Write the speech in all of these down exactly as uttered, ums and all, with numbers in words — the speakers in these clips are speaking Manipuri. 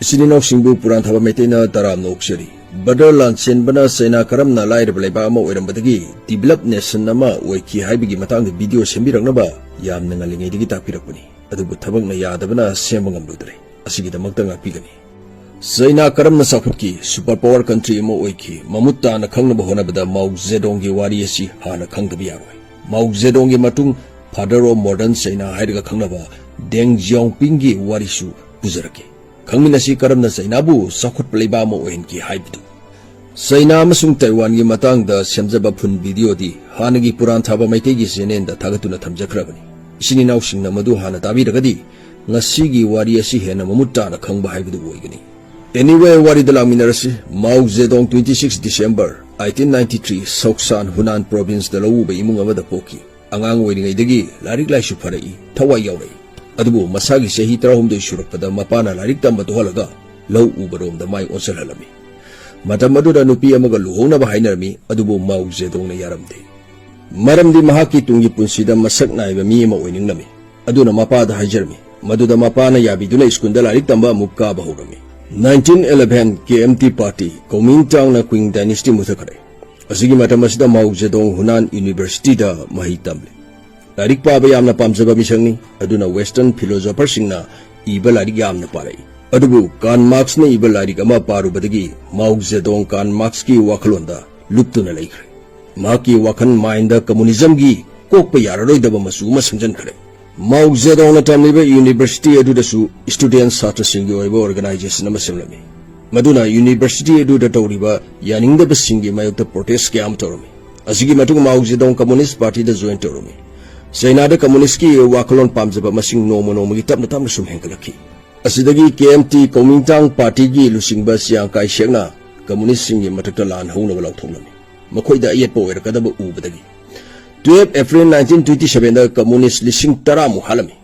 ꯏꯆꯤꯟ ꯏꯅꯥꯎꯁꯤꯡꯕꯨ ꯄꯨꯔꯥꯟ ꯊꯥꯕ ꯃꯩꯇꯩꯅ ꯇꯔꯥꯝꯅ ꯑꯣꯛꯆꯔꯤ꯫ ꯕꯗꯔ ꯂꯥꯟꯆꯦꯟꯕꯅ ꯆꯩꯅꯥ ꯀꯔꯝꯅ ꯂꯥꯏꯔꯕ ꯂꯩꯕꯥꯛ ꯑꯃ ꯑꯣꯏꯔꯝꯕꯗꯒꯤ developed nation ꯑꯃ ꯑꯣꯏꯈꯤ ꯍꯥꯏꯕꯒꯤ ꯃꯇꯥꯡꯗ video ꯁꯦꯝꯕꯤꯔꯛꯅꯕ ꯌꯥꯝꯅ ꯉꯜꯂꯤꯉꯩꯗꯒꯤ ꯇꯥꯛꯄꯤꯔꯛꯄꯅꯤ꯫ ꯑꯗꯨꯕꯨ ꯊꯕꯛꯅ ꯌꯥꯗꯕꯅ ꯁꯦꯝꯕ ꯉꯝꯂꯨꯗ꯭ꯔꯦ꯫ ꯑꯁꯤꯒꯤꯗꯃꯛꯇ ꯉꯥꯛꯄꯤꯒꯅꯤ꯫ ꯆꯩꯅꯥ ꯀꯔꯝꯅ ꯆꯥꯎꯈꯠꯈꯤ, super power country ꯑꯃ ꯑꯣꯏꯈꯤ, ꯃꯃꯨꯠ ꯇꯥꯅ ꯈꯪꯅꯕ ꯍꯣꯠꯅꯕꯗ ꯃꯥꯎ ꯖꯦꯗꯣꯡꯒꯤ ꯋꯥꯔꯤ ꯑꯁꯤ ꯍꯥꯟꯅ ꯈꯪꯗꯕ ꯌꯥꯔꯣꯏ꯫ ꯃꯥꯎ ꯖꯦꯗꯣꯡꯒꯤ ꯃꯇꯨꯡ father of modern China ꯍꯥꯏꯔꯒ ꯈꯪꯅꯕ ꯗꯦꯡ ꯖꯤꯌꯥꯑꯣꯄꯤꯡꯒꯤ ꯋꯥꯔꯤꯁꯨ ꯄꯨꯖꯔꯛꯀꯦ꯫ ꯈꯪꯃꯤꯟꯅꯁꯤ ꯀꯔꯝꯅ ꯆꯩꯅꯥꯕꯨ ꯆꯥꯎꯈꯠꯄ ꯂꯩꯕꯥꯛ ꯑꯃ ꯑꯣꯏꯍꯟꯈꯤ ꯍꯥꯏꯕꯗꯨ꯫ ꯆꯩꯅꯥ ꯑꯃꯁꯨꯡ ꯇꯥꯏꯋꯥꯟꯒꯤ ꯃꯇꯥꯡꯗ ꯁꯦꯝꯖꯕ full videoꯗꯤ ꯍꯥꯟꯅꯒꯤ ꯄꯨꯔꯥꯟ ꯊꯥꯕ ꯃꯩꯇꯩꯒꯤ channelꯗ ꯊꯥꯒꯠꯇꯨꯅ ꯊꯝꯖꯈ꯭ꯔꯕꯅꯤ꯫ ꯏꯆꯤꯟ ꯏꯅꯥꯎꯁꯤꯡꯅ ꯃꯗꯨ ꯍꯥꯟꯅ ꯇꯥꯕꯤꯔꯒꯗꯤ ꯉꯁꯤꯒꯤ ꯋꯥꯔꯤ ꯑꯁꯤ ꯍꯦꯟꯅ ꯃꯃꯨꯠ ꯇꯥꯅ ꯈꯪꯕ ꯍꯥꯏꯕꯗꯨ ꯑꯣꯏꯒꯅꯤ꯫ Anyway, ꯋꯥꯔꯤꯗ ꯂꯥꯛꯃꯤꯟꯅꯔꯁꯤ꯫ ꯃꯥꯎ ꯖꯦꯗꯣꯡ, twenty six December eighteen ninety three, ꯁꯧꯁꯥꯟ, ꯍꯨꯅꯥꯟ provinceꯗ ꯂꯧꯎꯕ ꯏꯃꯨꯡ ꯑꯃꯗ ꯄꯣꯛꯈꯤ꯫ ꯑꯉꯥꯡ ꯑꯣꯏꯔꯤꯉꯩꯗꯒꯤ ꯂꯥꯏꯔꯤꯛ ꯂꯥꯏꯁꯨ ꯐꯔꯛꯏ, ꯊꯋꯥꯏ ꯌꯥꯎꯔꯛꯏ꯫ ꯑꯗꯨꯕꯨ ꯃꯁꯥꯒꯤ ꯆꯍꯤ ꯇꯔꯥꯍꯨꯝꯗꯣꯏ ꯁꯨꯔꯛꯄꯗ ꯃꯄꯥꯅ ꯂꯥꯏꯔꯤꯛ ꯇꯝꯕ ꯇꯣꯛꯍꯜꯂꯒ ꯂꯧ ꯎꯕꯔꯣꯝꯗ ꯃꯥꯏ ꯑꯣꯟꯁꯤꯜꯍꯜꯂꯝꯃꯤ꯫ ꯃꯇꯝ ꯑꯗꯨꯗ ꯅꯨꯄꯤ ꯑꯃꯒ ꯂꯨꯍꯣꯡꯅꯕ ꯍꯥꯏꯅꯔꯝꯃꯤ, ꯑꯗꯨꯕꯨ ꯃꯥꯎ ꯖꯦꯗꯣꯡꯅ ꯌꯥꯔꯝꯗꯦ꯫ ꯃꯔꯝꯗꯤ ꯃꯍꯥꯛꯀꯤ ꯇꯨꯡꯒꯤ ꯄꯨꯟꯁꯤꯗ ꯃꯁꯛ ꯅꯥꯏꯕ ꯃꯤ ꯑꯃ ꯑꯣꯏꯅꯤꯡꯂꯝꯃꯤ꯫ ꯑꯗꯨꯅ ꯃꯄꯥꯗ ꯍꯥꯏꯖꯔꯝꯃꯤ꯫ ꯃꯗꯨꯗ ꯃꯄꯥꯅ ꯌꯥꯕꯤꯗꯨꯅ ꯁ꯭ꯀꯨꯜꯗ ꯂꯥꯏꯔꯤꯛ ꯇꯝꯕ ꯑꯃꯨꯛ ꯀꯥꯕ ꯍꯧꯔꯝꯃꯤ꯫ Nineteen eleven, K M T party, ꯀꯣꯃꯤꯟꯇꯥꯡꯅ Qing dynasty ꯃꯨꯊꯠꯈ꯭ꯔꯦ꯫ ꯑꯁꯤꯒꯤ ꯃꯇꯝ ꯑꯁꯤꯗ ꯃꯥꯎ ꯖꯦꯗꯣꯡ ꯍꯨꯅꯥꯟ Universityꯗ ꯃꯍꯩ ꯇꯝꯂꯤ꯫ ꯂꯥꯏꯔꯤꯛ ꯄꯥꯕ ꯌꯥꯝꯅ ꯄꯥꯝꯖꯕ ꯃꯤꯁꯛꯅꯤ, ꯑꯗꯨꯅ Western philosopherꯁꯤꯡꯅ ꯏꯕ ꯂꯥꯏꯔꯤꯛ ꯌꯥꯝꯅ ꯄꯥꯔꯛꯏ꯫ ꯑꯗꯨꯕꯨ ꯀꯥꯔꯜ ꯃꯥꯔꯛꯁꯅ ꯏꯕ ꯂꯥꯏꯔꯤꯛ ꯑꯃ ꯄꯥꯔꯨꯕꯗꯒꯤ ꯃꯥꯎ ꯖꯦꯗꯣꯡ ꯀꯥꯔꯜ ꯃꯥꯔꯛꯁꯀꯤ ꯋꯥꯈꯜꯂꯣꯟꯗ ꯂꯨꯞꯇꯨꯅ ꯂꯩꯈ꯭ꯔꯦ꯫ ꯃꯍꯥꯛꯀꯤ ꯋꯥꯈꯜ mindꯗ communismꯒꯤ ꯀꯣꯛꯄ ꯌꯥꯔꯔꯣꯏꯗꯕ ꯃꯆꯨ ꯑꯃ ꯁꯪꯖꯟꯈ꯭ꯔꯦ꯫ ꯃꯥꯎ ꯖꯦꯗꯣꯡꯅ ꯇꯝꯂꯤꯕ University ꯑꯗꯨꯗꯁꯨ student ꯁꯥꯇ꯭ꯔꯁꯤꯡꯒꯤ ꯑꯣꯏꯕ organization ꯑꯃ ꯁꯦꯝꯂꯝꯃꯤ꯫ ꯃꯗꯨꯅ University ꯑꯗꯨꯗ ꯇꯧꯔꯤꯕ ꯌꯥꯅꯤꯡꯗꯕꯁꯤꯡꯒꯤ ꯃꯥꯌꯣꯛꯇ protest ꯀꯌꯥ ꯑꯃ ꯇꯧꯔꯝꯃꯤ꯫ ꯑꯁꯤꯒꯤ ꯃꯇꯨꯡ ꯃꯥꯎ ꯖꯦꯗꯣꯡ Communist Partyꯗ join ꯇꯧꯔꯝꯃꯤ꯫ ꯆꯩꯅꯥꯗ communistꯀꯤ ꯋꯥꯈꯜꯂꯣꯟ ꯄꯥꯝꯖꯕ ꯃꯁꯤꯡ ꯅꯣꯡꯃ ꯅꯣꯡꯃꯒꯤ ꯇꯞꯅ ꯇꯞꯅ ꯁꯨꯝ ꯍꯦꯟꯒꯠꯂꯛꯈꯤ꯫ ꯑꯁꯤꯗꯒꯤ ꯀꯦ ꯑꯦꯝ ꯇꯤ ꯀꯣꯃꯤꯟꯇꯥꯡ partyꯒꯤ ꯂꯨꯆꯤꯡꯕ ꯆꯤꯌꯥꯡ ꯀꯥꯏ ꯁꯦꯛꯅ communistꯁꯤꯡꯒꯤ ꯃꯊꯛꯇ ꯂꯥꯟ ꯍꯧꯅꯕ ꯂꯥꯎꯊꯣꯛꯂꯝꯃꯤ꯫ ꯃꯈꯣꯏꯗ ꯑꯌꯦꯠꯄ ꯑꯣꯏꯔꯛꯀꯗꯕ ꯎꯕꯗꯒꯤ꯫ Twelve April nineteen twenty sevenꯗ communist ꯂꯤꯁꯤꯡ ꯇꯔꯥꯃꯨꯛ ꯍꯥꯠꯂꯝꯃꯤ꯫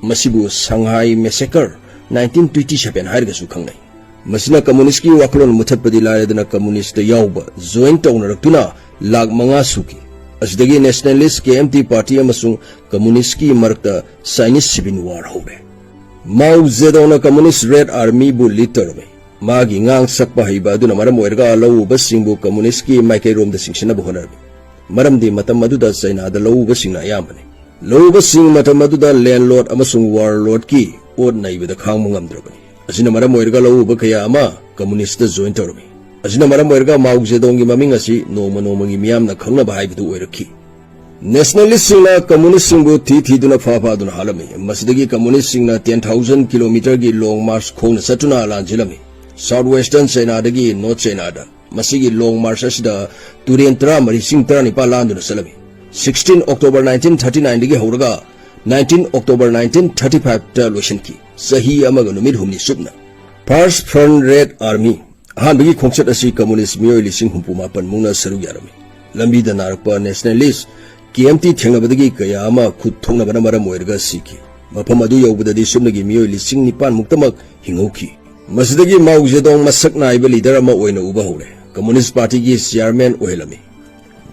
ꯃꯁꯤꯕꯨ Shanghai Massacre nineteen twenty seven ꯍꯥꯏꯔꯒꯁꯨ ꯈꯪꯅꯩ꯫ ꯃꯁꯤꯅ communistꯀꯤ ꯋꯥꯈꯜꯂꯣꯟ ꯃꯨꯊꯠꯄꯗꯤ ꯂꯥꯏꯔꯗꯅ communistꯇ ꯌꯥꯎꯕ join ꯇꯧꯅꯔꯛꯇꯨꯅ ꯂꯥꯈ ꯃꯉꯥ ꯁꯨꯈꯤ꯫ ꯑꯁꯤꯗꯒꯤ nationalist ꯀꯦ ꯑꯦꯝ ꯇꯤ party ꯑꯃꯁꯨꯡ communistꯀꯤ ꯃꯔꯛꯇ Chinese Civil War ꯍꯧꯔꯦ꯫ ꯃꯥꯎ ꯖꯦꯗꯣꯡꯅ Communist Red Armyꯕꯨ lead ꯇꯧꯔꯝꯃꯤ꯫ ꯃꯥꯒꯤ ꯉꯥꯡ ꯁꯛꯄ ꯍꯩꯕ ꯑꯗꯨꯅ ꯃꯔꯝ ꯑꯣꯏꯔꯒ ꯂꯧꯎꯕꯁꯤꯡꯕꯨ Communistꯀꯤ ꯃꯥꯏꯀꯩꯔꯣꯝꯗ ꯆꯤꯡꯁꯤꯟꯅꯕ ꯍꯣꯠꯅꯔꯝꯃꯤ꯫ ꯃꯔꯝꯗꯤ ꯃꯇꯝ ꯑꯗꯨꯗ ꯆꯩꯅꯥꯗ ꯂꯧꯎꯕꯁꯤꯡꯅ ꯑꯌꯥꯝꯕꯅꯤ꯫ ꯂꯧꯎꯕꯁꯤꯡ ꯃꯇꯝ ꯑꯗꯨꯗ landlord ꯑꯃꯁꯨꯡ warlordꯀꯤ ꯑꯣꯠ ꯅꯩꯕꯗ ꯈꯥꯡꯕ ꯉꯝꯗ꯭ꯔꯕꯅꯤ꯫ ꯑꯁꯤꯅ ꯃꯔꯝ ꯑꯣꯏꯔꯒ ꯂꯧꯎꯕ ꯀꯌꯥ ꯑꯃ Communistꯇ join ꯇꯧꯔꯝꯃꯤ꯫ ꯑꯁꯤꯅ ꯃꯔꯝ ꯑꯣꯏꯔꯒ ꯃꯥꯎ ꯖꯦꯗꯣꯡꯒꯤ ꯃꯃꯤꯡ ꯑꯁꯤ ꯅꯣꯡꯃ ꯅꯣꯡꯃꯒꯤ ꯃꯤꯌꯥꯝꯅ ꯈꯪꯅꯕ ꯍꯥꯏꯕꯗꯨ ꯑꯣꯏꯔꯛꯈꯤ꯫ Nationalistꯁꯤꯡꯅ Communistꯁꯤꯡꯕꯨ ꯊꯤ ꯊꯤꯗꯨꯅ ꯐꯥ ꯐꯥꯗꯨꯅ ꯍꯥꯠꯂꯝꯃꯤ꯫ ꯃꯁꯤꯗꯒꯤ Communistꯁꯤꯡꯅ ten thousand kilometerꯒꯤ long march ꯈꯣꯡꯅ ꯆꯠꯇꯨꯅ ꯂꯥꯟꯖꯦꯜꯂꯝꯃꯤ꯫ South Western Chinaꯗꯒꯤ North Chinaꯗ꯫ ꯃꯁꯤꯒꯤ long march ꯑꯁꯤꯗ ꯇꯨꯔꯦꯟ ꯇꯔꯥꯃꯔꯤ, ꯆꯤꯡ ꯇꯔꯥꯅꯤꯄꯥꯜ ꯂꯥꯟꯗꯨꯅ ꯆꯠꯂꯝꯃꯤ꯫ Sixteen October nineteen thirty nineꯗꯒꯤ ꯍꯧꯔꯒ nineteen October nineteen thirty fiveꯇ ꯂꯣꯏꯁꯤꯟꯈꯤ꯫ ꯆꯍꯤ ꯑꯃꯒ ꯅꯨꯃꯤꯠ ꯍꯨꯝꯅꯤ ꯆꯨꯞꯅ꯫ First Front Red Army ꯑꯍꯥꯟꯕꯒꯤ ꯈꯣꯡꯆꯠ ꯑꯁꯤ Communist ꯃꯤꯑꯣꯏ ꯂꯤꯁꯤꯡ ꯍꯨꯝꯐꯨ ꯃꯥꯄꯟ ꯃꯨꯛꯅ ꯁꯔꯨꯛ ꯌꯥꯔꯝꯃꯤ꯫ ꯂꯝꯕꯤꯗ ꯅꯥꯔꯛꯄ Nationalist K M T ꯊꯦꯡꯅꯕꯗꯒꯤ ꯀꯌꯥ ꯑꯃ ꯈꯨꯠ ꯊꯣꯛꯅꯕꯅ ꯃꯔꯝ ꯑꯣꯏꯔꯒ ꯁꯤꯈꯤ꯫ ꯃꯐꯝ ꯑꯗꯨ ꯌꯧꯕꯗꯗꯤ ꯁꯨꯞꯅꯒꯤ ꯃꯤꯑꯣꯏ ꯂꯤꯁꯤꯡ ꯅꯤꯄꯥꯟ ꯃꯨꯛꯇꯃꯛ ꯍꯤꯡꯍꯧꯈꯤ꯫ ꯃꯁꯤꯗꯒꯤ ꯃꯥꯎ ꯖꯦꯗꯣꯡ ꯃꯁꯛ ꯅꯥꯏꯕ leader ꯑꯃ ꯑꯣꯏꯅ ꯎꯕ ꯍꯧꯔꯦ꯫ Communist Partyꯒꯤ chairman ꯑꯣꯏꯍꯜꯂꯝꯃꯤ꯫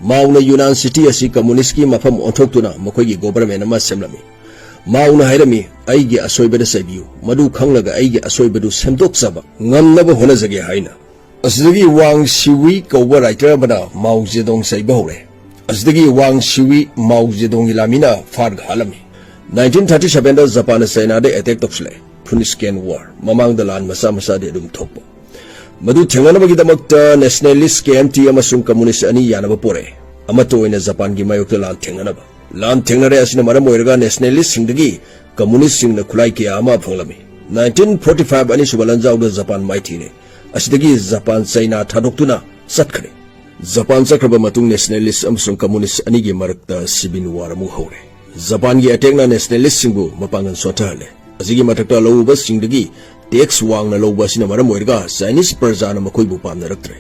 ꯃꯥꯎꯅ Yunnan City ꯑꯁꯤ Communistꯀꯤ ꯃꯐꯝ ꯑꯣꯟꯊꯣꯛꯇꯨꯅ ꯃꯈꯣꯏꯒꯤ government ꯑꯃ ꯁꯦꯝꯂꯝꯃꯤ꯫ ꯃꯥꯎꯅ ꯍꯥꯏꯔꯝꯃꯤ, "ꯑꯩꯒꯤ ꯑꯁꯣꯏꯕꯗ ꯆꯩꯕꯤꯌꯨ, ꯃꯗꯨ ꯈꯪꯂꯒ ꯑꯩꯒꯤ ꯑꯁꯣꯏꯕꯗꯨ ꯁꯦꯝꯗꯣꯛꯆꯕ ꯉꯝꯅꯕ ꯍꯣꯠꯅꯖꯒꯦ" ꯍꯥꯏꯅ꯫ ꯑꯁꯤꯗꯒꯤ ꯋꯥꯡ ꯁꯤꯋꯤ ꯀꯧꯕ writer ꯑꯃꯅ ꯃꯥꯎ ꯖꯦꯗꯣꯡ ꯆꯩꯕ ꯍꯧꯔꯦ꯫ ꯑꯁꯤꯗꯒꯤ ꯋꯥꯡ ꯁꯤꯋꯤ ꯃꯥꯎ ꯖꯦꯗꯣꯡꯒꯤ ꯂꯥꯟꯃꯤꯅ ꯐꯥꯔꯒ ꯍꯥꯠꯂꯝꯃꯤ꯫ Nineteen thirty sevenꯗ ꯖꯄꯥꯟꯅ ꯆꯩꯅꯥꯗ attack ꯇꯧꯁꯤꯜꯂꯛꯑꯦ꯫ Funisken War, ꯃꯃꯥꯡꯗ ꯂꯥꯟ ꯃꯆꯥ ꯃꯆꯥꯗꯤ ꯑꯗꯨꯝ ꯊꯣꯛꯄ꯫ ꯃꯗꯨ ꯊꯦꯡꯅꯅꯕꯒꯤꯗꯃꯛꯇ Nationalist K M T ꯑꯃꯁꯨꯡ Communist ꯑꯅꯤ ꯌꯥꯅꯕ ꯄꯣꯔꯛꯑꯦ꯫ ꯑꯃꯠꯇ ꯑꯣꯏꯅ ꯖꯄꯥꯟꯒꯤ ꯃꯥꯌꯣꯛꯇ ꯂꯥꯟ ꯊꯦꯡꯅꯅꯕ꯫ ꯂꯥꯟ ꯊꯦꯡꯅꯔꯦ꯫ ꯑꯁꯤꯅ ꯃꯔꯝ ꯑꯣꯏꯔꯒ Nationalistꯁꯤꯡꯗꯒꯤ Communistꯁꯤꯡꯅ ꯈꯨꯠꯂꯥꯏ ꯀꯌꯥ ꯑꯃ ꯐꯪꯂꯝꯃꯤ꯫ Nineteen forty five ꯑꯅꯤꯁꯨꯕ ꯂꯥꯟꯖꯥꯎꯗ ꯖꯄꯥꯟ ꯃꯥꯏꯊꯤꯔꯦ꯫ ꯑꯁꯤꯗꯒꯤ ꯖꯄꯥꯟ ꯆꯩꯅꯥ ꯊꯥꯗꯣꯛꯇꯨꯅ ꯆꯠꯈ꯭ꯔꯦ꯫ ꯖꯄꯥꯟ ꯆꯠꯈ꯭ꯔꯕ ꯃꯇꯨꯡ Nationalist ꯑꯃꯁꯨꯡ Communist ꯑꯅꯤꯒꯤ ꯃꯔꯛꯇ civil war ꯑꯃꯨꯛ ꯍꯧꯔꯦ꯫ ꯖꯄꯥꯟꯒꯤ attackꯅ Nationalistꯁꯤꯡꯕꯨ ꯃꯄꯥꯡꯒꯜ ꯁꯣꯟꯊꯍꯜꯂꯦ꯫ ꯑꯁꯤꯒꯤ ꯃꯊꯛꯇ ꯂꯧꯎꯕꯁꯤꯡꯗꯒꯤ tax ꯋꯥꯡꯅ ꯂꯧꯕ ꯑꯁꯤꯅ ꯃꯔꯝ ꯑꯣꯏꯔꯒ Chinese ꯄ꯭ꯔꯖꯥꯅ ꯃꯈꯣꯏꯕꯨ ꯄꯥꯝꯅꯔꯛꯇ꯭ꯔꯦ꯫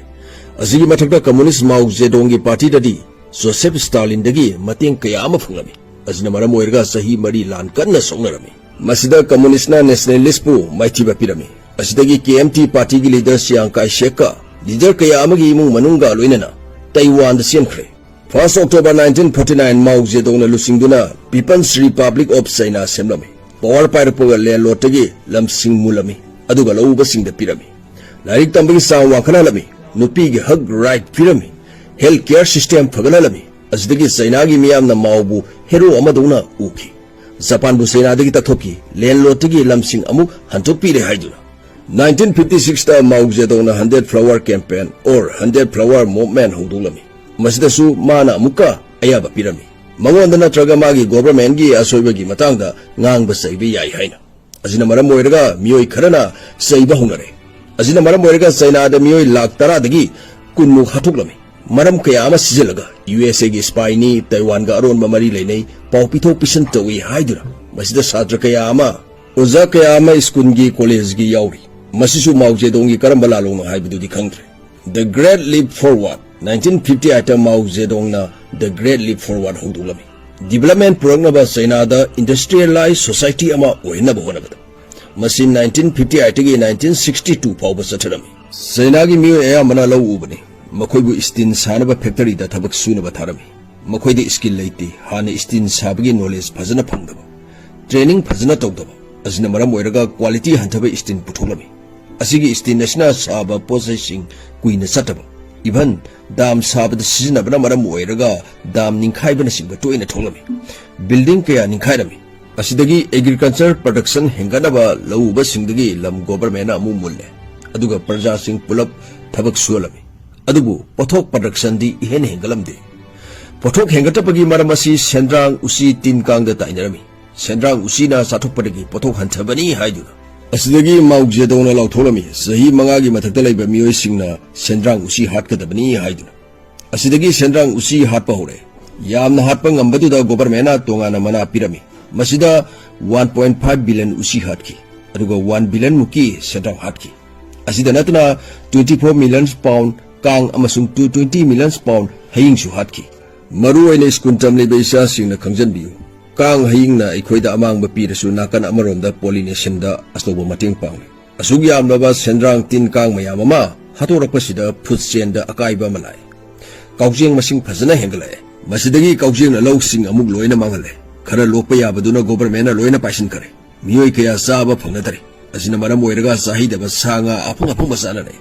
ꯑꯁꯤꯒꯤ ꯃꯊꯛꯇ Communist ꯃꯥꯎ ꯖꯦꯗꯣꯡꯒꯤ partyꯗꯗꯤ Joseph Stalinꯗꯒꯤ ꯃꯇꯦꯡ ꯀꯌꯥ ꯑꯃ ꯐꯪꯂꯝꯃꯤ꯫ ꯑꯁꯤꯅ ꯃꯔꯝ ꯑꯣꯏꯔꯒ ꯆꯍꯤ ꯃꯔꯤ ꯂꯥꯟ ꯀꯟꯅ ꯁꯣꯛꯅꯔꯝꯃꯤ꯫ ꯃꯁꯤꯗ Communistꯅ Nationalistꯄꯨ ꯃꯥꯏꯊꯤꯕ ꯄꯤꯔꯝꯃꯤ꯫ ꯑꯁꯤꯗꯒꯤ K M T partyꯒꯤ leader Chiang Kai-shekꯀ leader ꯀꯌꯥ ꯑꯃꯒꯤ ꯏꯃꯨꯡ ꯃꯅꯨꯡꯒ ꯂꯣꯏꯅꯅ ꯇꯥꯏꯋꯥꯟꯗ ꯆꯦꯟꯈ꯭ꯔꯦ꯫ First October nineteen forty nine ꯃꯥꯎ ꯖꯦꯗꯣꯡꯅ ꯂꯨꯆꯤꯡꯗꯨꯅ People's Republic of China ꯁꯦꯝꯂꯝꯃꯤ꯫ Power ꯄꯥꯏꯔꯛꯄꯒ ꯂꯦꯟꯂꯣꯔꯗꯇꯒꯤ ꯂꯝꯁꯤꯡ ꯃꯨꯜꯂꯝꯃꯤ, ꯑꯗꯨꯒ ꯂꯧꯎꯕꯁꯤꯡꯗ ꯄꯤꯔꯝꯃꯤ꯫ ꯂꯥꯏꯔꯤꯛ ꯇꯝꯕꯒꯤ ꯆꯥꯡ ꯋꯥꯡꯈꯠꯍꯜꯂꯝꯃꯤ, ꯅꯨꯄꯤꯒꯤ ꯍꯛ, ꯔꯥꯏꯠ ꯄꯤꯔꯝꯃꯤ, ꯍꯦꯜꯊ ꯀꯦꯌꯔ ꯁꯤꯁꯇꯦꯝ ꯐꯒꯠꯍꯜꯂꯝꯃꯤ꯫ ꯑꯁꯤꯗꯒꯤ ꯆꯩꯅꯥꯒꯤ ꯃꯤꯌꯥꯝꯅ ꯃꯥꯎꯕꯨ ꯍꯦꯔꯣ ꯑꯃꯗꯧꯅ ꯎꯈꯤ꯫ ꯖꯄꯥꯟꯕꯨ ꯆꯩꯅꯥꯗꯒꯤ ꯇꯛꯊꯣꯛꯈꯤ, ꯂꯦꯟꯂꯣꯔꯗꯇꯒꯤ ꯂꯝꯁꯤꯡ ꯑꯃꯨꯛ ꯍꯟꯗꯣꯛꯄꯤꯔꯦ ꯍꯥꯏꯗꯨꯅ꯫ ꯅꯥꯏꯟꯇꯤꯟ ꯐꯤꯐꯇꯤ ꯁꯤꯛꯁꯇ ꯃꯥꯎ ꯖꯦꯗꯣꯡꯅ hundred flower campaign, or hundred flower movement ꯍꯧꯗꯣꯛꯂꯝꯃꯤ꯫ ꯃꯁꯤꯗꯁꯨ ꯃꯥꯅ ꯑꯃꯨꯛꯀ ꯑꯌꯥꯕ ꯄꯤꯔꯝꯃꯤ꯫ ꯃꯉꯣꯟꯗ ꯅꯠꯇ꯭ꯔꯒ ꯃꯥꯒꯤ ꯒꯣꯚꯔꯟꯃꯦꯟꯠꯀꯤ ꯑꯁꯣꯏꯕꯒꯤ ꯃꯇꯥꯡꯗ ꯉꯥꯡꯕ ꯆꯩꯕ ꯌꯥꯏ ꯍꯥꯏꯅ꯫ ꯑꯁꯤꯅ ꯃꯔꯝ ꯑꯣꯏꯔꯒ ꯃꯤꯑꯣꯏ ꯈꯔꯅ ꯆꯩꯕ ꯍꯧꯅꯔꯦ꯫ ꯑꯁꯤꯅ ꯃꯔꯝ ꯑꯣꯏꯔꯒ ꯆꯩꯅꯥꯗ ꯃꯤꯑꯣꯏ ꯂꯥꯈ ꯇꯔꯥꯗꯒꯤ ꯀꯨꯟꯃꯨꯛ ꯍꯥꯠꯇꯣꯛꯂꯝꯃꯤ꯫ ꯃꯔꯝ ꯀꯌꯥ ꯑꯃ ꯁꯤꯖꯤꯜꯂꯒ ꯌꯨ ꯑꯦꯁ ꯑꯦꯒꯤ ꯁ꯭ꯄꯥꯏꯅꯤ, ꯇꯥꯏꯋꯥꯟꯒ ꯑꯔꯣꯟꯕ ꯃꯔꯤ ꯂꯩꯅꯩ, ꯄꯥꯎ ꯄꯤꯊꯣꯛ ꯄꯤꯁꯤꯟ ꯇꯧꯏ ꯍꯥꯏꯗꯨꯅ ꯃꯁꯤꯗ ꯁꯥꯇ꯭ꯔ ꯀꯌꯥ ꯑꯃ, ꯑꯣꯖꯥ ꯀꯌꯥ ꯑꯃ ꯁ꯭ꯀꯨꯜꯒꯤ, ꯀꯣꯂꯦꯖꯀꯤ ꯌꯥꯎꯔꯤ꯫ ꯃꯁꯤꯁꯨ ꯃꯥꯎ ꯖꯦꯗꯣꯡꯒꯤ ꯀꯔꯝꯕ ꯂꯥꯜꯂꯣꯡꯅꯣ ꯍꯥꯏꯕꯗꯨꯗꯤ ꯈꯪꯗ꯭ꯔꯦ꯫ The Great Leap Forward, nineteen fifty ꯑꯩꯠꯇ ꯃꯥꯎ ꯖꯦꯗꯣꯡꯅ The Great Leap Forward ꯍꯧꯗꯣꯛꯂꯝꯃꯤ꯫ ꯗꯤꯚꯦꯂꯞꯃꯦꯟꯠ ꯄꯨꯔꯛꯅꯕ ꯆꯩꯅꯥꯗ ꯏꯟꯗꯁꯇ꯭ꯔꯤꯌꯦꯂꯥꯏꯖ ꯁꯣꯁꯥꯏꯇꯤ ꯑꯃ ꯑꯣꯏꯍꯟꯅꯕ ꯍꯣꯠꯅꯕꯗ꯫ ꯃꯁꯤ ꯅꯥꯏꯟꯇꯤꯟ ꯐꯤꯐꯇꯤ ꯑꯩꯠꯇꯒꯤ ꯅꯥꯏꯟꯇꯤꯟ ꯁꯤꯛꯁꯇꯤ ꯇꯨ ꯐꯥꯎꯕ ꯆꯠꯊꯔꯝꯃꯤ꯫ ꯆꯩꯅꯥꯒꯤ ꯃꯤꯑꯣꯏ ꯑꯌꯥꯝꯕꯅ ꯂꯧ ꯎꯕꯅꯤ꯫ ꯃꯈꯣꯏꯕꯨ ꯁ꯭ꯇꯤꯜ ꯁꯥꯅꯕ ꯐꯦꯛꯇꯔꯤꯗ ꯊꯕꯛ ꯁꯨꯅꯕ ꯊꯥꯔꯝꯃꯤ꯫ ꯃꯈꯣꯏꯗ ꯁ꯭ꯀꯤꯜ ꯂꯩꯇꯦ, ꯍꯥꯟꯅ ꯁ꯭ꯇꯤꯜ ꯁꯥꯕꯒꯤ ꯅꯣꯂꯦꯖ ꯐꯖꯅ ꯐꯪꯗꯕ, ꯇ꯭ꯔꯦꯅꯤꯡ ꯐꯖꯅ ꯇꯧꯗꯕ꯫ ꯑꯁꯤꯅ ꯃꯔꯝ ꯑꯣꯏꯔꯒ ꯀ꯭ꯋꯥꯂꯤꯇꯤ ꯍꯟꯊꯕ ꯁ꯭ꯇꯤꯜ ꯄꯨꯊꯣꯛꯂꯝꯃꯤ꯫ ꯑꯁꯤꯒꯤ ꯁ꯭ꯇꯤꯜ ꯑꯁꯤꯅ ꯁꯥꯕ ꯄꯣꯠ ꯆꯩꯁꯤꯡ ꯀꯨꯏꯅ ꯆꯠꯇꯕ, ꯏꯚꯟ ꯗꯥꯝ ꯁꯥꯕꯗ ꯁꯤꯖꯤꯟꯅꯕꯅ ꯃꯔꯝ ꯑꯣꯏꯔꯒ ꯗꯥꯝ ꯅꯤꯡꯈꯥꯏꯕꯅꯆꯤꯡꯕ ꯇꯣꯏꯅ ꯊꯣꯛꯂꯝꯃꯤ꯫ ꯕꯤꯜꯗꯤꯡ ꯀꯌꯥ ꯅꯤꯡꯈꯥꯏꯔꯝꯃꯤ꯫ ꯑꯁꯤꯗꯒꯤ ꯑꯦꯒ꯭ꯔꯤꯀꯜꯆꯔ ꯄ꯭ꯔꯗꯛꯁꯟ ꯍꯦꯟꯒꯠꯅꯕ ꯂꯧꯎꯕꯁꯤꯡꯗꯒꯤ ꯂꯝ ꯒꯣꯚꯔꯟꯃꯦꯟꯠꯅ ꯑꯃꯨꯛ ꯃꯨꯜꯂꯦ, ꯑꯗꯨꯒ ꯄ꯭ꯔꯖꯥꯁꯤꯡ ꯄꯨꯂꯞ ꯊꯕꯛ ꯁꯨꯍꯜꯂꯝꯃꯤ꯫ ꯑꯗꯨꯕꯨ ꯄꯣꯠꯊꯣꯛ ꯄ꯭ꯔꯗꯛꯁꯟꯗꯤ ꯏꯍꯦꯟ ꯍꯦꯟꯒꯠꯂꯝꯗꯦ꯫ ꯄꯣꯠꯊꯣꯛ ꯍꯦꯟꯒꯠꯇꯕꯒꯤ ꯃꯔꯝ ꯑꯁꯤ ꯁꯦꯟꯗ꯭ꯔꯥꯡ, ꯎꯆꯤ, ꯇꯤꯟ ꯀꯥꯡꯗ ꯇꯥꯏꯅꯔꯝꯃꯤ꯫ ꯁꯦꯟꯗ꯭ꯔꯥꯡ ꯎꯆꯤꯅ ꯆꯥꯊꯣꯛꯄꯗꯒꯤ ꯄꯣꯠꯊꯣꯛ ꯍꯟꯊꯕꯅꯤ ꯍꯥꯏꯗꯨꯅ꯫ ꯑꯁꯤꯗꯒꯤ ꯃꯥꯎ ꯖꯦꯗꯣꯡꯅ ꯂꯥꯎꯊꯣꯛꯂꯝꯃꯤ, ꯆꯍꯤ ꯃꯉꯥꯒꯤ ꯃꯊꯛꯇ ꯂꯩꯕ ꯃꯤꯑꯣꯏꯁꯤꯡꯅ ꯁꯦꯟꯗ꯭ꯔꯥꯡ ꯎꯆꯤ ꯍꯥꯠꯀꯗꯕꯅꯤ ꯍꯥꯏꯗꯨꯅ꯫ ꯑꯁꯤꯗꯒꯤ ꯁꯦꯟꯗ꯭ꯔꯥꯡ ꯎꯆꯤ ꯍꯥꯠꯄ ꯍꯧꯔꯦ꯫ ꯌꯥꯝꯅ ꯍꯥꯠꯄ ꯉꯝꯕꯗꯨꯗ ꯒꯣꯚꯔꯟꯃꯦꯟꯠꯅ ꯇꯣꯉꯥꯟꯅ ꯃꯅꯥ ꯄꯤꯔꯝꯃꯤ꯫ ꯃꯁꯤꯗ ꯋꯥꯟ ꯄꯣꯏꯟꯠ ꯐꯥꯏꯚ ꯕꯤꯂꯤꯌꯟ ꯎꯆꯤ ꯍꯥꯠꯈꯤ, ꯑꯗꯨꯒ ꯋꯥꯟ ꯕꯤꯂꯤꯌꯟ ꯃꯨꯛꯀꯤ ꯁꯦꯟꯗ꯭ꯔꯥꯡ ꯍꯥꯠꯈꯤ꯫ ꯑꯁꯤꯗ ꯅꯠꯇꯅ ꯇ꯭ꯋꯦꯟꯇꯤ ꯐꯣꯔ ꯃꯤꯂꯤꯌꯟ ꯄꯥꯎꯟ ꯀꯥꯡ ꯑꯃꯁꯨꯡ ꯇꯨ ꯇ꯭ꯋꯦꯟꯇꯤ ꯃꯤꯂꯤꯌꯟ ꯄꯥꯎꯟ ꯍꯌꯤꯡꯁꯨ ꯍꯥꯠꯈꯤ꯫ ꯃꯔꯨꯑꯣꯏꯅ ꯁ꯭ꯀꯨꯜ ꯇꯝꯂꯤꯕ ꯏꯆꯥꯁꯤꯡꯅ ꯈꯪꯖꯟꯕꯤꯌꯨ, ꯀꯥꯡ ꯍꯌꯤꯡꯅ ꯑꯩꯈꯣꯏꯗ ꯑꯃꯥꯡꯕ ꯄꯤꯔꯁꯨ ꯅꯥꯀꯟ ꯑꯃꯔꯣꯝꯗ ꯄꯣꯂꯤꯅꯦꯁꯟꯗ ꯑꯆꯧꯕ ꯃꯇꯦꯡ ꯄꯥꯡꯂꯤ꯫ ꯑꯁꯨꯛ ꯌꯥꯝꯂꯕ ꯁꯦꯟꯗ꯭ꯔꯥꯡ ꯇꯤꯟ ꯀꯥꯡ ꯃꯌꯥꯝ ꯑꯃ ꯍꯥꯠꯇꯣꯔꯛꯄꯁꯤꯗ ꯐꯨꯗ ꯆꯦꯟꯗ ꯑꯀꯥꯏꯕ ꯑꯃ ꯂꯥꯛꯏ꯫ ꯀꯥꯎꯖꯦꯡ ꯃꯁꯤꯡ ꯐꯖꯅ ꯍꯦꯟꯒꯠꯂꯛꯑꯦ꯫ ꯃꯁꯤꯗꯒꯤ ꯀꯥꯎꯖꯦꯡꯅ ꯂꯧꯁꯤꯡ ꯑꯃꯨꯛ ꯂꯣꯏꯅ ꯃꯥꯡꯍꯜꯂꯦ꯫ ꯈꯔ ꯂꯣꯛꯄ ꯌꯥꯕꯗꯨꯅ governmentꯅ ꯂꯣꯏꯅ ꯄꯥꯏꯁꯤꯟꯈꯔꯦ꯫ ꯃꯤꯑꯣꯏ ꯀꯌꯥ ꯆꯥꯕ ꯐꯪꯅꯗꯔꯦ꯫ ꯑꯁꯤꯅ ꯃꯔꯝ ꯑꯣꯏꯔꯒ ꯆꯥꯍꯩꯗꯕ ꯁꯥ ꯉꯥ ꯑꯐꯪ ꯑꯐꯪꯕ ꯆꯥꯅꯔꯦ꯫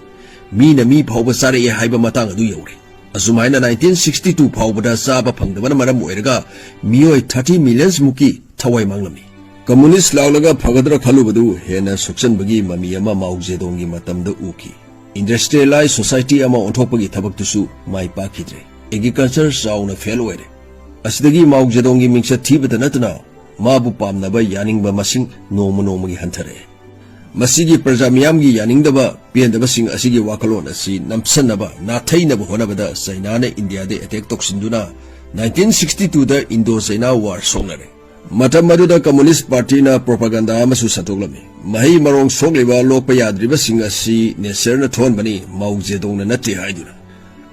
ꯃꯤꯅ ꯃꯤ ꯐꯥꯎꯕ ꯆꯥꯔꯛꯑꯦ ꯍꯥꯏꯕ ꯃꯇꯥꯡ ꯑꯗꯨ ꯌꯧꯔꯦ꯫ ꯑꯁꯨꯃꯥꯏꯅ nineteen sixty two ꯐꯥꯎꯕꯗ ꯆꯥꯕ ꯐꯪꯗꯕꯅ ꯃꯔꯝ ꯑꯣꯏꯔꯒ ꯃꯤꯑꯣꯏ thirty millions ꯃꯨꯛꯀꯤ ꯊꯋꯥꯏ ꯃꯥꯡꯂꯝꯃꯤ꯫ Communist ꯂꯥꯛꯂꯒ ꯐꯒꯗ꯭ꯔꯥ ꯈꯜꯂꯨꯕꯗꯨ ꯍꯦꯟꯅ ꯁꯣꯛꯆꯟꯕꯒꯤ ꯃꯃꯤ ꯑꯃ ꯃꯥꯎ ꯖꯦꯗꯣꯡꯒꯤ ꯃꯇꯝꯗ ꯎꯈꯤ꯫ Industrialized society ꯑꯃ ꯑꯣꯟꯊꯣꯛꯄꯒꯤ ꯊꯕꯛꯇꯨꯁꯨ ꯃꯥꯏ ꯄꯥꯛꯈꯤꯗ꯭ꯔꯦ꯫ Agriculture ꯆꯥꯎꯅ fail ꯑꯣꯏꯔꯦ꯫ ꯑꯁꯤꯗꯒꯤ ꯃꯥꯎ ꯖꯦꯗꯣꯡꯒꯤ ꯃꯤꯡꯆꯠ ꯊꯤꯕꯇ ꯅꯠꯇꯅ ꯃꯥꯕꯨ ꯄꯥꯝꯅꯕ ꯌꯥꯅꯤꯡꯕ ꯃꯁꯤꯡ ꯅꯣꯡꯃ ꯅꯣꯡꯃꯒꯤ ꯍꯟꯊꯔꯛꯑꯦ꯫ ꯃꯁꯤꯒꯤ ꯄ꯭ꯔꯖꯥ ꯃꯤꯌꯥꯝꯒꯤ ꯌꯥꯅꯤꯡꯗꯕ ꯄꯦꯟꯗꯕꯁꯤꯡ ꯑꯁꯤꯒꯤ ꯋꯥꯈꯜꯂꯣꯟ ꯑꯁꯤ ꯅꯝꯁꯟꯅꯕ, ꯅꯥꯊꯩꯅꯕ ꯍꯣꯠꯅꯕꯗ ꯆꯩꯅꯥꯅ ꯏꯟꯗꯤꯌꯥꯗ attack ꯇꯧꯁꯤꯟꯗꯨꯅ nineteen sixty twoꯗ Indo China War ꯁꯣꯛꯅꯔꯦ꯫ ꯃꯇꯝ ꯑꯗꯨꯗ Communist Partyꯅ propaganda ꯑꯃꯁꯨ ꯁꯟꯗꯣꯛꯂꯝꯃꯤ꯫ ꯃꯍꯩ ꯃꯔꯣꯡ ꯁꯣꯛꯂꯤꯕ, ꯂꯣꯛꯄ ꯌꯥꯗ꯭ꯔꯤꯕꯁꯤꯡ ꯑꯁꯤ natureꯅ ꯊꯣꯛꯍꯟꯕꯅꯤ, ꯃꯥꯎ ꯖꯦꯗꯣꯡꯅ ꯅꯠꯇꯦ ꯍꯥꯏꯗꯨꯅ꯫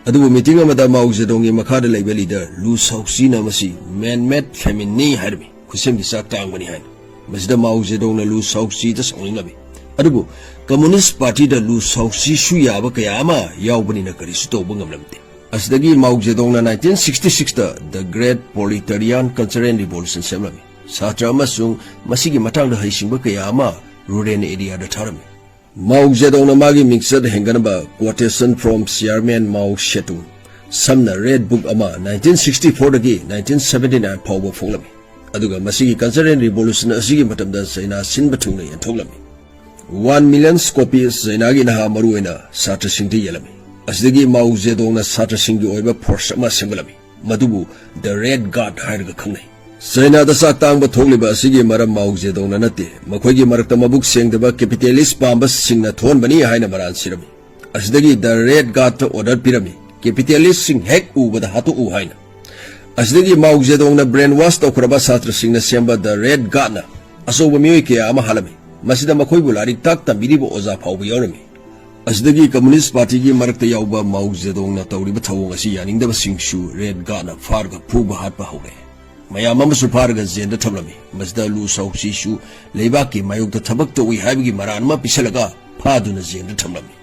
ꯑꯗꯨꯕꯨ meeting ꯑꯃꯗ ꯃꯥꯎ ꯖꯦꯗꯣꯡꯒꯤ ꯃꯈꯥꯗ ꯂꯩꯕ leader ꯂꯨ ꯁꯥꯎꯁꯤꯅ ꯃꯁꯤ man-made famineꯅꯤ ꯍꯥꯏꯔꯝꯃꯤ, ꯈꯨꯠꯁꯦꯝꯒꯤ ꯆꯥꯛ ꯇꯥꯡꯕꯅꯤ ꯍꯥꯏꯅ꯫ ꯃꯁꯤꯗ ꯃꯥꯎ ꯖꯦꯗꯣꯡꯅ ꯂꯨ ꯁꯥꯎꯁꯤꯗ ꯁꯥꯎꯅꯤꯡꯂꯝꯃꯤ꯫ ꯑꯗꯨꯕꯨ Communist Partyꯗ ꯂꯨ ꯁꯥꯎꯁꯤꯁꯨ ꯌꯥꯕ ꯀꯌꯥ ꯑꯃ ꯌꯥꯎꯕꯅꯤꯅ ꯀꯔꯤꯁꯨ ꯇꯧꯕ ꯉꯝꯂꯝꯗꯦ꯫ ꯑꯁꯤꯗꯒꯤ ꯃꯥꯎ ꯖꯦꯗꯣꯡꯅ nineteen sixty sixꯇ The Great Proletarian Cultural Revolution ꯁꯦꯝꯂꯝꯃꯤ꯫ ꯁꯥꯇ꯭ꯔ ꯑꯃꯁꯨꯡ ꯃꯁꯤꯒꯤ ꯃꯇꯥꯡꯗ ꯍꯩꯁꯤꯡꯕ ꯀꯌꯥ ꯑꯃ rural areaꯗ ꯊꯥꯔꯝꯃꯤ꯫ ꯃꯥꯎ ꯖꯦꯗꯣꯡꯅ ꯃꯥꯒꯤ ꯃꯤꯡꯆꯠ ꯍꯦꯟꯒꯠꯅꯕ Quotation from Chairman Mao Zedong ꯁꯝꯅ Red Book ꯑꯃ nineteen sixty fourꯗꯒꯤ nineteen seventy nine ꯐꯥꯎꯕ ꯐꯣꯡꯂꯝꯃꯤ꯫ ꯑꯗꯨꯒ ꯃꯁꯤꯒꯤ Cultural Revolution ꯑꯁꯤꯒꯤ ꯃꯇꯝꯗ ꯆꯩꯅꯥ ꯁꯤꯟꯕ ꯊꯨꯡꯅ ꯌꯦꯟꯊꯣꯛꯂꯝꯃꯤ꯫ One million copies ꯆꯩꯅꯥꯒꯤ ꯅꯍꯥ, ꯃꯔꯨꯑꯣꯏꯅ ꯁꯥꯇ꯭ꯔꯁꯤꯡꯗ ꯌꯦꯜꯂꯝꯃꯤ꯫ ꯑꯁꯤꯗꯒꯤ ꯃꯥꯎ ꯖꯦꯗꯣꯡꯅ ꯁꯥꯇ꯭ꯔꯁꯤꯡꯒꯤ ꯑꯣꯏꯕ force ꯑꯃ ꯁꯦꯝꯒꯠꯂꯝꯃꯤ, ꯃꯗꯨꯕꯨ The Red Guard ꯍꯥꯏꯔꯒ ꯈꯪꯅꯩ꯫ ꯆꯩꯅꯥꯗ ꯆꯥꯛ ꯇꯥꯡꯕ ꯊꯣꯛꯂꯤꯕ ꯑꯁꯤꯒꯤ ꯃꯔꯝ ꯃꯥꯎ ꯖꯦꯗꯣꯡꯅ ꯅꯠꯇꯦ, ꯃꯈꯣꯏꯒꯤ ꯃꯔꯛꯇ ꯃꯕꯨꯛ ꯁꯦꯡꯗꯕ capitalist ꯄꯥꯝꯕꯁꯤꯡꯅ ꯊꯣꯛꯍꯟꯕꯅꯤ ꯍꯥꯏꯅ ꯃꯔꯥꯜ ꯁꯤꯔꯝꯃꯤ꯫ ꯑꯁꯤꯗꯒꯤ The Red Guardꯇ order ꯄꯤꯔꯝꯃꯤ, capitalistꯁꯤꯡ ꯍꯦꯛ ꯎꯕꯗ ꯍꯥꯠꯇꯣꯛꯎ ꯍꯥꯏꯅ꯫ ꯑꯁꯤꯗꯒꯤ ꯃꯥꯎ ꯖꯦꯗꯣꯡꯅ brainwash ꯇꯧꯈ꯭ꯔꯕ ꯁꯥꯇ꯭ꯔꯁꯤꯡꯅ ꯁꯦꯝꯕ The Red Guardꯅ ꯑꯆꯧꯕ ꯃꯤꯑꯣꯏ ꯀꯌꯥ ꯑꯃ ꯍꯥꯠꯂꯝꯃꯤ꯫ ꯃꯁꯤꯗ ꯃꯈꯣꯏꯕꯨ ꯂꯥꯏꯔꯤꯛ ꯇꯥꯛ ꯇꯝꯕꯤꯔꯤꯕ ꯑꯣꯖꯥ ꯐꯥꯎꯕ ꯌꯥꯎꯔꯝꯃꯤ꯫ ꯑꯁꯤꯗꯒꯤ Communist Partyꯒꯤ ꯃꯔꯛꯇ ꯌꯥꯎꯕ ꯃꯥꯎ ꯖꯦꯗꯣꯡꯅ ꯇꯧꯔꯤꯕ ꯊꯧꯑꯣꯡ ꯑꯁꯤ ꯌꯥꯅꯤꯡꯗꯕꯁꯤꯡꯁꯨ Red Guardꯅ ꯐꯥꯔꯒ ꯐꯨꯕ ꯍꯥꯠꯄ ꯍꯧꯔꯦ꯫ ꯃꯌꯥꯝ ꯑꯃꯁꯨ ꯐꯥꯔꯒ jailꯗ ꯊꯝꯂꯝꯃꯤ꯫ ꯃꯁꯤꯗ ꯂꯨ ꯁꯥꯎꯁꯤꯁꯨ ꯂꯩꯕꯥꯛꯀꯤ ꯃꯥꯌꯣꯛꯇ ꯊꯕꯛ ꯇꯧꯏ ꯍꯥꯏꯕꯒꯤ ꯃꯔꯥꯜ ꯑꯃ ꯄꯤꯁꯜꯂꯒ ꯐꯥꯗꯨꯅ jailꯗ ꯊꯝꯂꯝꯃꯤ꯫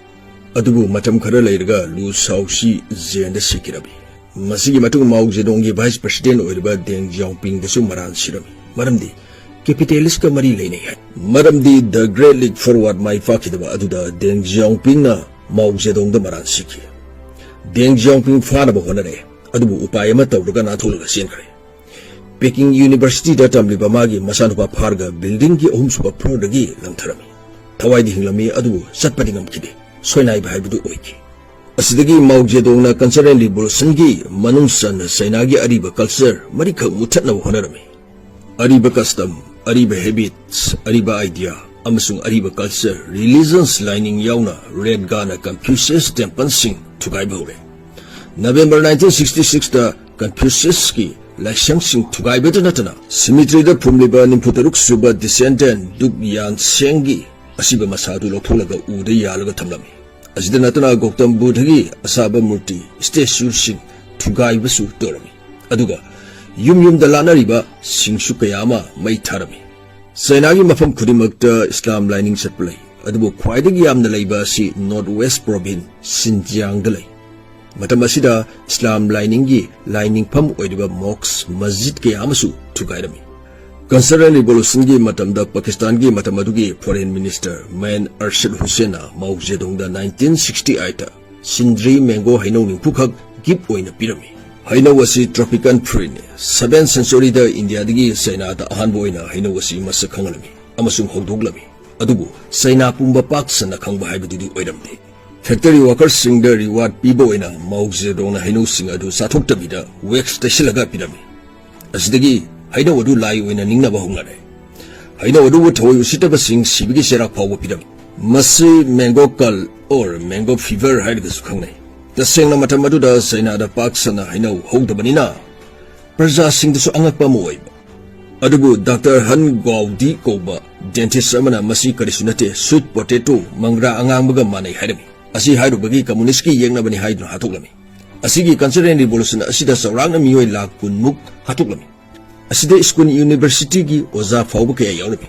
ꯑꯗꯨꯕꯨ ꯃꯇꯝ ꯈꯔ ꯂꯩꯔꯒ ꯂꯨ ꯁꯥꯎꯁꯤ jailꯗ ꯁꯤꯈꯤꯔꯝꯃꯤ꯫ ꯃꯁꯤꯒꯤ ꯃꯇꯨꯡ ꯃꯥꯎ ꯖꯦꯗꯣꯡꯒꯤ vice president ꯑꯣꯏꯔꯤꯕ ꯗꯦꯡ ꯖꯤꯌꯥꯑꯣꯄꯤꯡꯗꯁꯨ ꯃꯔꯥꯟ ꯁꯤꯔꯝꯃꯤ꯫ ꯃꯔꯝꯗꯤ capitalist ꯀ ꯃꯔꯤ ꯂꯩꯅꯩ ꯍꯥꯏ꯫ ꯃꯔꯝꯗꯤ the Great Leap Forward ꯃꯥꯏ ꯄꯥꯛꯈꯤꯗꯕ ꯑꯗꯨꯗ ꯗꯦꯡ ꯖꯤꯌꯥꯑꯣꯄꯤꯡꯅ ꯃꯥꯎ ꯖꯦꯗꯣꯡꯗ ꯃꯔꯥꯟ ꯁꯤꯈꯤ꯫ ꯗꯦꯡ ꯖꯤꯌꯥꯑꯣꯄꯤꯡ ꯐꯥꯅꯕ ꯍꯣꯠꯅꯔꯦ, ꯑꯗꯨꯕꯨ ꯎꯄꯥꯏ ꯑꯃ ꯇꯧꯔꯒ ꯅꯥꯟꯊꯣꯛꯂꯒ ꯆꯦꯟꯈ꯭ꯔꯦ꯫ Peking University ꯗ ꯇꯝꯂꯤꯕ ꯃꯥꯒꯤ ꯃꯆꯥꯅꯨꯄꯥ ꯐꯥꯔꯒ building ꯒꯤ ꯑꯍꯨꯝꯁꯨꯕ floor ꯗꯒꯤ ꯂꯪꯊꯔꯝꯃꯤ꯫ ꯊꯋꯥꯏꯗꯤ ꯍꯤꯡꯂꯝꯃꯤ, ꯑꯗꯨꯕꯨ ꯆꯠꯄꯗꯤ ꯉꯝꯈꯤꯗꯦ꯫ ꯁꯣꯏꯅꯥꯏꯕ ꯍꯥꯏꯕꯗꯨ ꯑꯣꯏꯈꯤ꯫ ꯑꯁꯤꯗꯒꯤ ꯃꯥꯎ ꯖꯦꯗꯣꯡꯅ Cultural Revolution ꯒꯤ ꯃꯅꯨꯡ ꯆꯟꯅ ꯆꯩꯅꯥꯒꯤ ꯑꯔꯤꯕ culture ꯃꯔꯤꯈꯛ ꯃꯨꯊꯠꯅꯕ ꯍꯣꯠꯅꯔꯝꯃꯤ꯫ ꯑꯔꯤꯕ custom, ꯑꯔꯤꯕ habits, ꯑꯔꯤꯕ idea ꯑꯃꯁꯨꯡ ꯑꯔꯤꯕ culture, religions, ꯂꯥꯏꯅꯤꯡ ꯌꯥꯎꯅ ꯔꯦꯠꯒꯥꯅ Confucius temple ꯁꯤꯡ ꯊꯨꯒꯥꯏꯕ ꯍꯧꯔꯦ꯫ November nineteen sixty six ꯇ Confucius ꯀꯤ ꯂꯥꯏꯁꯪꯁꯤꯡ ꯊꯨꯒꯥꯏꯕꯇ ꯅꯠꯇꯅ cemetery ꯗ ꯐꯨꯝꯂꯤꯕ ꯅꯤꯐꯨ ꯇꯔꯨꯛ ꯁꯨꯕ descendant ꯗꯨꯛ ꯌꯥꯟꯁꯦꯡꯒꯤ ꯑꯁꯤꯕ ꯃꯁꯥꯗꯨ ꯂꯧꯊꯣꯛꯂꯒ ꯎꯗ ꯌꯥꯜꯂꯒ ꯊꯝꯂꯝꯃꯤ꯫ ꯑꯁꯤꯗ ꯅꯠꯇꯅ ꯒꯧꯇꯝ ꯕꯨꯙꯒꯤ ꯑꯁꯥꯕ ꯃꯨꯔꯇꯤ, statue ꯁꯤꯡ ꯊꯨꯒꯥꯏꯕꯁꯨ ꯇꯧꯔꯝꯃꯤ꯫ ꯑꯗꯨꯒ ꯌꯨꯝ ꯌꯨꯝꯗ ꯂꯥꯠꯅꯔꯤꯕ ꯁꯤꯡꯁꯨ ꯀꯌꯥ ꯑꯃ ꯃꯩ ꯊꯥꯔꯝꯃꯤ꯫ ꯆꯩꯅꯥꯒꯤ ꯃꯐꯝ ꯈꯨꯗꯤꯡꯃꯛꯇ ꯏꯁꯂꯥꯝ ꯂꯥꯏꯅꯤꯡ ꯆꯠꯄ ꯂꯩ, ꯑꯗꯨꯕꯨ ꯈ꯭ꯋꯥꯏꯗꯒꯤ ꯌꯥꯝꯅ ꯂꯩꯕ ꯑꯁꯤ North West Province ꯁꯤꯟꯖꯤꯌꯥꯡꯗ ꯂꯩ꯫ ꯃꯇꯝ ꯑꯁꯤꯗ ꯏꯁꯂꯥꯝ ꯂꯥꯏꯅꯤꯡꯒꯤ ꯂꯥꯏꯅꯤꯡꯐꯝ ꯑꯣꯏꯔꯤꯕ mosque, ꯃꯁꯖꯤꯗ ꯀꯌꯥ ꯑꯃꯁꯨ ꯊꯨꯒꯥꯏꯔꯝꯃꯤ꯫ Cultural Revolution ꯒꯤ ꯃꯇꯝꯗ ꯄꯥꯀꯤꯁꯇꯥꯟꯒꯤ ꯃꯇꯝ ꯑꯗꯨꯒꯤ foreign minister ꯃꯦꯟ ꯑꯔꯁꯗ ꯍꯨꯁꯦꯟꯅ ꯃꯥꯎ ꯖꯦꯗꯣꯡꯗ nineteen sixty eight ꯇ ꯁꯤꯟꯗ꯭ꯔꯤ mango ꯍꯩꯅꯧ ꯅꯤꯐꯨꯈꯛ gift ꯑꯣꯏꯅ ꯄꯤꯔꯝꯃꯤ꯫ ꯍꯩꯅꯧ ꯑꯁꯤ tropical fruit ꯅꯤ꯫ Seventh century ꯗ ꯏꯟꯗꯤꯌꯥꯗꯒꯤ ꯆꯩꯅꯥꯗ ꯑꯍꯥꯟꯕ ꯑꯣꯏꯅ ꯍꯩꯅꯧ ꯑꯁꯤ ꯃꯁꯛ ꯈꯪꯍꯜꯂꯝꯃꯤ ꯑꯃꯁꯨꯡ ꯍꯧꯗꯣꯛꯂꯝꯃꯤ꯫ ꯑꯗꯨꯕꯨ ꯆꯩꯅꯥ ꯄꯨꯝꯕ ꯄꯥꯛ ꯁꯟꯅ ꯈꯪꯕ ꯍꯥꯏꯕꯗꯨꯗꯤ ꯑꯣꯏꯔꯝꯗꯦ꯫ Factory worker ꯁꯤꯡꯗ reward ꯄꯤꯕ ꯑꯣꯏꯅ ꯃꯥꯎ ꯖꯦꯗꯣꯡꯅ ꯍꯩꯅꯧꯁꯤꯡ ꯑꯗꯨ ꯆꯥꯊꯣꯛꯇꯕꯤꯗ wax ꯇꯩꯁꯤꯜꯂꯒ ꯄꯤꯔꯝꯃꯤ꯫ ꯑꯁꯤꯗꯒꯤ ꯍꯩꯅꯧ ꯑꯗꯨ ꯂꯥꯏ ꯑꯣꯏꯅ ꯅꯤꯡꯅꯕ ꯍꯧꯅꯔꯦ꯫ ꯍꯩꯅꯧ ꯑꯗꯨꯕꯨ ꯊꯑꯣꯏ ꯎꯁꯤꯠꯇꯕꯁꯤꯡ ꯁꯤꯕꯒꯤ ꯆꯩꯔꯥꯛ ꯐꯥꯎꯕ ꯄꯤꯔꯝꯃꯤ꯫ ꯃꯁꯤ mango cult or mango fever ꯍꯥꯏꯔꯒꯁꯨ ꯈꯪꯅꯩ꯫ ꯇꯁꯦꯡꯅ ꯃꯇꯝ ꯑꯗꯨꯗ ꯆꯩꯅꯥꯗ ꯄꯥꯛ ꯁꯟꯅ ꯍꯩꯅꯧ ꯍꯧꯗꯕꯅꯤꯅ ꯄ꯭ꯔꯖꯥꯁꯤꯡꯗꯁꯨ ꯑꯉꯛꯄ ꯑꯃ ꯑꯣꯏꯕ꯫ ꯑꯗꯨꯕꯨ Doctor Han Gaodi ꯀꯧꯕ dentist ꯑꯃꯅ ꯃꯁꯤ ꯀꯔꯤꯁꯨ ꯅꯠꯇꯦ, sweet potato, ꯃꯪꯒ꯭ꯔꯥ ꯑꯉꯥꯡꯕꯒ ꯃꯥꯟꯅꯩ ꯍꯥꯏꯔꯝꯃꯤ꯫ ꯑꯁꯤ ꯍꯥꯏꯔꯨꯕꯒꯤ communist ꯀꯤ ꯌꯦꯛꯅꯕꯅꯤ ꯍꯥꯏꯗꯨꯅ ꯍꯥꯠꯇꯣꯛꯂꯝꯃꯤ꯫ ꯑꯁꯤꯒꯤ Cultural Revolution ꯑꯁꯤꯗ ꯆꯥꯎꯔꯥꯛꯅ ꯃꯤꯑꯣꯏ ꯂꯥꯈ ꯀꯨꯟ ꯃꯨꯛ ꯍꯥꯠꯇꯣꯛꯂꯝꯃꯤ꯫ ꯑꯁꯤꯗ school, university ꯒꯤ ꯑꯣꯖꯥ ꯐꯥꯎꯕ ꯀꯌꯥ ꯌꯥꯎꯔꯝꯃꯤ꯫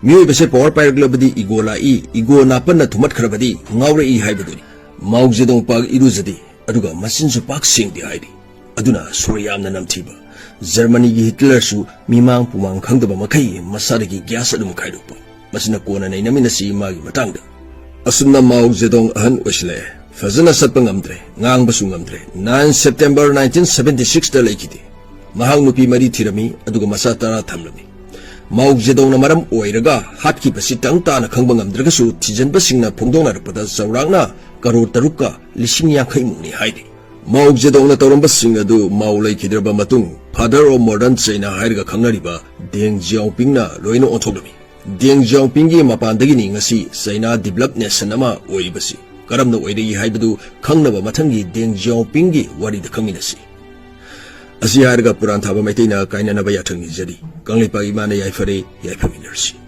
ꯃꯤꯑꯣꯏꯕꯁꯦ power ꯄꯥꯏꯔꯛꯂꯕꯗꯤ ego ꯂꯥꯛꯏ, ego ꯅꯥꯄꯟꯅ ꯊꯨꯝꯃꯠꯈ꯭ꯔꯕꯗꯤ ꯉꯥꯎꯔꯛꯏ ꯍꯥꯏꯕꯗꯨꯅꯤ꯫ ꯃꯥꯎ ꯖꯦꯗꯣꯡ ꯄꯥꯛ ꯏꯔꯨꯖꯗꯦ꯫ ꯑꯗꯨꯒ ꯃꯆꯤꯟꯁꯨ ꯄꯥꯛ ꯁꯦꯡꯗꯦ ꯍꯥꯏꯔꯤ꯫ ꯑꯗꯨꯅ ꯁꯣꯔ ꯌꯥꯝꯅ ꯅꯝꯊꯤꯕ꯫ ꯖꯔꯃꯅꯤꯒꯤ ꯍꯤꯠꯂꯔꯁꯨ ꯃꯤꯃꯥꯡ ꯄꯨꯃꯥꯡ ꯈꯪꯗꯕ ꯃꯈꯩ ꯃꯁꯥꯗꯒꯤ ꯒ꯭ꯌꯥꯁ ꯑꯗꯨꯝ ꯈꯥꯏꯗꯣꯛꯄ꯫ ꯃꯁꯤꯅ ꯀꯣꯟꯅ ꯅꯩꯅꯃꯤꯟꯅꯁꯤ ꯃꯥꯒꯤ ꯃꯇꯥꯡꯗ꯫ ꯑꯁꯨꯝꯅ ꯃꯥꯎ ꯖꯦꯗꯣꯡ ꯑꯍꯟ ꯑꯣꯏꯁꯤꯜꯂꯛꯑꯦ꯫ ꯐꯖꯅ ꯆꯠꯄ ꯉꯝꯗ꯭ꯔꯦ, ꯉꯥꯡꯕꯁꯨ ꯉꯝꯗ꯭ꯔꯦ꯫ ꯅꯥꯏꯟ ꯁꯦꯞꯇꯦꯝꯕꯔ ꯅꯥꯏꯟꯇꯤꯟ ꯁꯚꯦꯟꯇꯤ ꯁꯤꯛꯁꯇ ꯂꯩꯈꯤꯗꯦ꯫ ꯃꯍꯥꯛ ꯅꯨꯄꯤ ꯃꯔꯤ ꯊꯤꯔꯝꯃꯤ, ꯑꯗꯨꯒ ꯃꯆꯥ ꯇꯔꯥ ꯊꯝꯂꯝꯃꯤ꯫ ꯃꯥꯎ ꯖꯦꯗꯣꯡꯅ ꯃꯔꯝ ꯑꯣꯏꯔꯒ ꯍꯥꯠꯈꯤꯕꯁꯤ ꯇꯪ ꯇꯥꯅ ꯈꯪꯕ ꯉꯝꯗ꯭ꯔꯒꯁꯨ, ꯊꯤꯖꯤꯟꯕꯁꯤꯡꯅ ꯐꯣꯡꯗꯣꯛꯅꯔꯛꯄꯗ ꯆꯥꯎꯔꯥꯛꯅ ꯀꯔꯣꯔ ꯇꯔꯨꯛꯀ ꯂꯤꯁꯤꯡ ꯌꯥꯡꯈꯩ ꯃꯨꯛꯅꯤ ꯍꯥꯏꯔꯤ꯫ ꯃꯥꯎ ꯖꯦꯗꯣꯡꯅ ꯇꯧꯔꯝꯕꯁꯤꯡ ꯑꯗꯨ ꯃꯥꯎ ꯂꯩꯈꯤꯗ꯭ꯔꯕ ꯃꯇꯨꯡ, Father of Modern China ꯍꯥꯏꯔꯒ ꯈꯪꯅꯔꯤꯕ ꯗꯦꯡ ꯖꯤꯌꯥꯎꯄꯤꯡꯅ ꯂꯣꯏꯅ ꯑꯣꯟꯊꯣꯛꯂꯝꯃꯤ꯫ ꯗꯦꯡ ꯖꯤꯌꯥꯎꯄꯤꯡꯒꯤ ꯃꯄꯥꯟꯗꯒꯤꯅꯤ ꯉꯁꯤ ꯆꯥꯏꯅꯥ ꯗꯤꯕꯂꯞ ꯅꯦꯁꯟ ꯑꯃ ꯑꯣꯏꯔꯤꯕꯁꯤ꯫ ꯀꯔꯝꯅ ꯑꯣꯏꯔꯛꯏ ꯍꯥꯏꯕꯗꯨ ꯈꯪꯅꯕ ꯃꯊꯪꯒꯤ ꯗꯦꯡ ꯖꯤꯌꯥꯎꯄꯤꯡꯒꯤ ꯋꯥꯔꯤꯗ ꯈꯪꯃꯤꯟꯅꯁꯤ꯫ ꯑꯁꯤ ꯍꯥꯏꯔꯒ ꯄꯨꯔꯥꯟ ꯊꯥꯕ ꯃꯩꯇꯩꯅ ꯀꯥꯏꯅꯅꯕ ꯌꯥꯊꯪ ꯅꯤꯖꯔꯤ꯫ ꯀꯪꯂꯩꯄꯥꯛ ꯏꯃꯥꯅ ꯌꯥꯏꯐꯔꯦ, ꯌꯥꯏꯐꯃꯤꯟꯅꯔꯁꯤ꯫